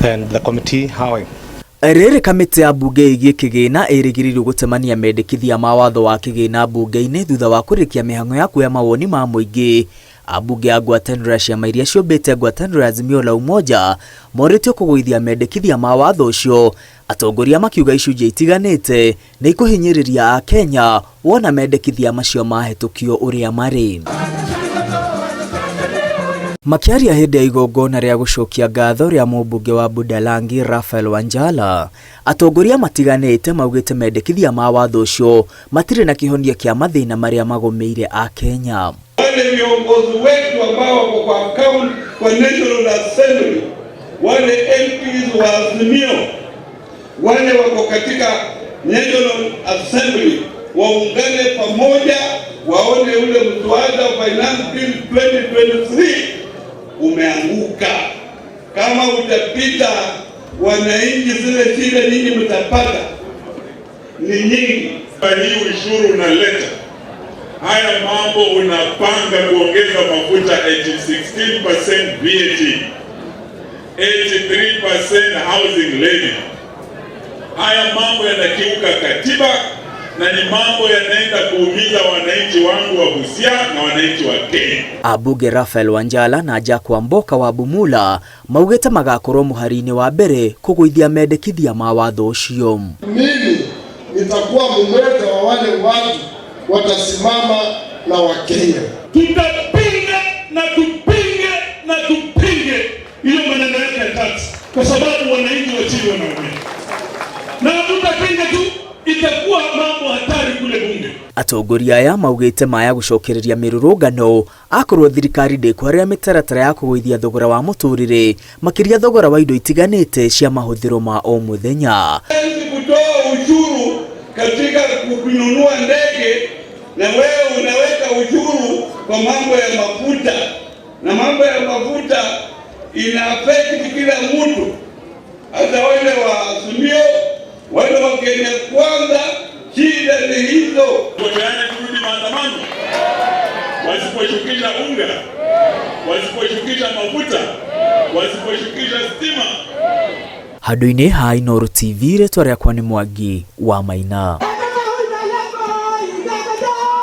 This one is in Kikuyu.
And the committee, how are you? Rĩrĩ kamĩtĩ ya mbunge ĩgiĩ kĩgĩna ĩrĩgĩrĩirwo gũtemania mendekithia ma watho wa kĩgĩna mbunge-inĩ thutha wa kũrĩkia mĩhang'o ya kuoya mawoni ma mũingĩ. Ambunge a ngwatanĩro ya ciama iria ciũmbĩte ngwatanĩro ya Azimio la Umoja morĩtio kũgũithia mendekithia ma watho ũcio, atongoria makiuga icunjĩ itiganĩte nĩ ikũhinyĩrĩria Akenya wona mendekithia macio mahĩtũkio ũrĩa marĩ. Makĩaria hĩndĩ ya igongona rĩa gũcokia ngatho rĩa mũmbunge wa Budalangi Raphael Wanjala, atongoria matiganĩte maugĩte mendekithia ma watho ũcio matirĩ na kĩhonia kĩa mathĩna marĩa magũmĩire Akenya. Wale viongozi wetu ambao wako kwa account kwa National Assembly, wale MPs wa Azimio, wale wako katika National Assembly waungane pamoja, waone ule mswada wa Finance Bill 2023 umeanguka. Kama utapita, wananchi, zile shida nyinyi mtapata ni nyingi. Hii ushuru unaleta haya mambo, unapanga kuongeza mafuta 16% VAT, 83% housing levy. Haya mambo yanakiuka katiba na ni mambo yanaenda kuumiza wananchi wangu wa Busia na wananchi wa Kenya. Ambunge Raphael Wanjala na Jack Wamboka wa Bumula maugĩte magakorwo mũhari-inĩ wa mbere kũgũithia mendekithia ma watho ũcio. Mimi nitakuwa mmoja wa wale watu watasimama na Wakenya. Tutapinga na tupinge na tupinge hiyo maneno yake ya tax, kwa sababu wananchi wa chini wanaumia, na hatutapinga tu, itakuwa mambo hatari kule bunge. Atongoria aya maugĩte maya gũcokereria mĩrũrũngano akorwo thirikari ndĩkwarĩra mĩtaratara ya kũgũithia thogora wa mũtũrĩre, makĩria thogora wa indo itiganĩte cia mahũthĩro ma o mũthenya. Huwezi kutoa ushuru katika kununua ndege na wewe unaweka ushuru kwa mambo ya mafuta, na mambo ya mafuta ina affect kila mtu, hata wale wa Azimio, wale wa Kenya Kwanza, shida ni hizo. Tuko tayari kurudi maandamano wasiposhukisha unga, wasiposhukisha mafuta, wasiposhukisha stima. Handũ-inĩ ha Inooro TV, rĩtwa rĩakwa nĩ Mwangi wa Maina.